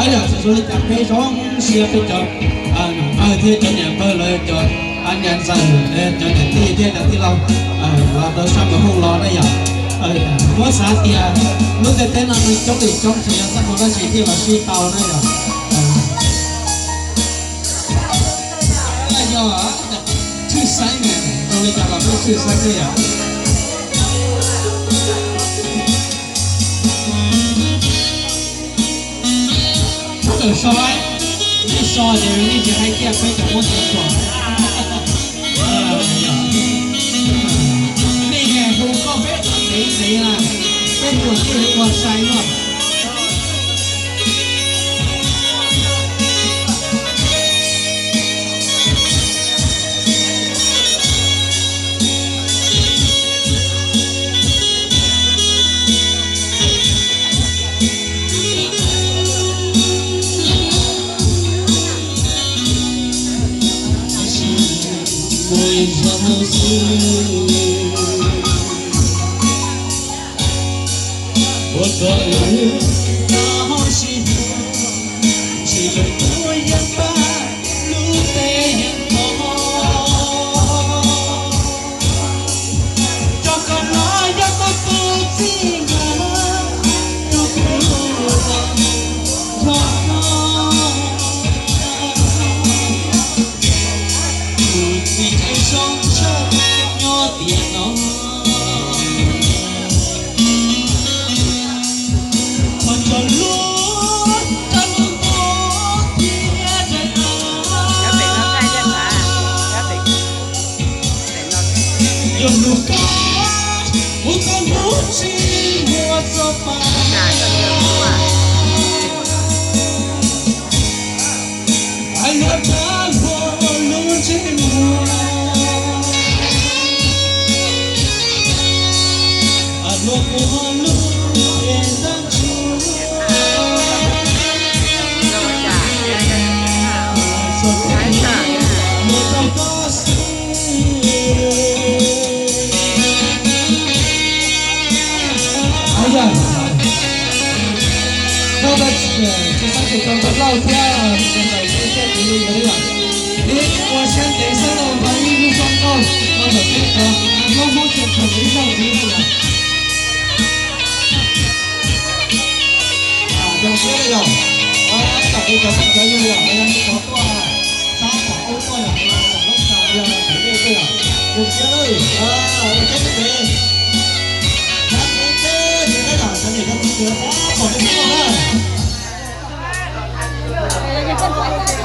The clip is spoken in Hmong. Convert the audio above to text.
Yog txawm zoo li cas peb zoo siab peb cov niam pawg thiab cov niam pawg lawv cov niam ntxawm, cov niam tij thiab cov tij laug los tau sab npawg Hoob los na yom. Muab xav tias lub ntiaj teb no neeg coob li coob tsis yog txoj hmoo dab tsi thiaj los sib tau na yom. Yog tshwj xeeb, zoo li cas los peb tshwj xeeb na yom. Tawm so, nej so ces nej tsis hais kiag peb cov muab txuas txuas. Nej hu koj peb ntev ntev na, peb hu thiaj li ua sai luaj. Yog lus koj mus koj hnub tsis muaj txoj pa, hais luag rab luag lub ntsej muag, luag ua lub cev tab tsuag, luag tau koj xwb. Yog, koj tsis xav tias cov nkauj lauj thiab cov ntxhais thiab kuv li ntawd yom, ib ua siab ntev xwb los npaj ib lub zoo nkauj los ntawm peb cov Hmoob Hmoob tseem khaws ib zaug ntxiv na yom. Zoo siab na yom, tam li cov phooj cov ywg yom, yog nej cov tuaj sab tom ub tuaj yom, tom Loob Xas yog tom nej tuaj yom, zoo siab lawm, ua siab ntev ntev, sab ntev ntev, sab ntev ntev, cov niam cov txiv ces pom nej sab no na.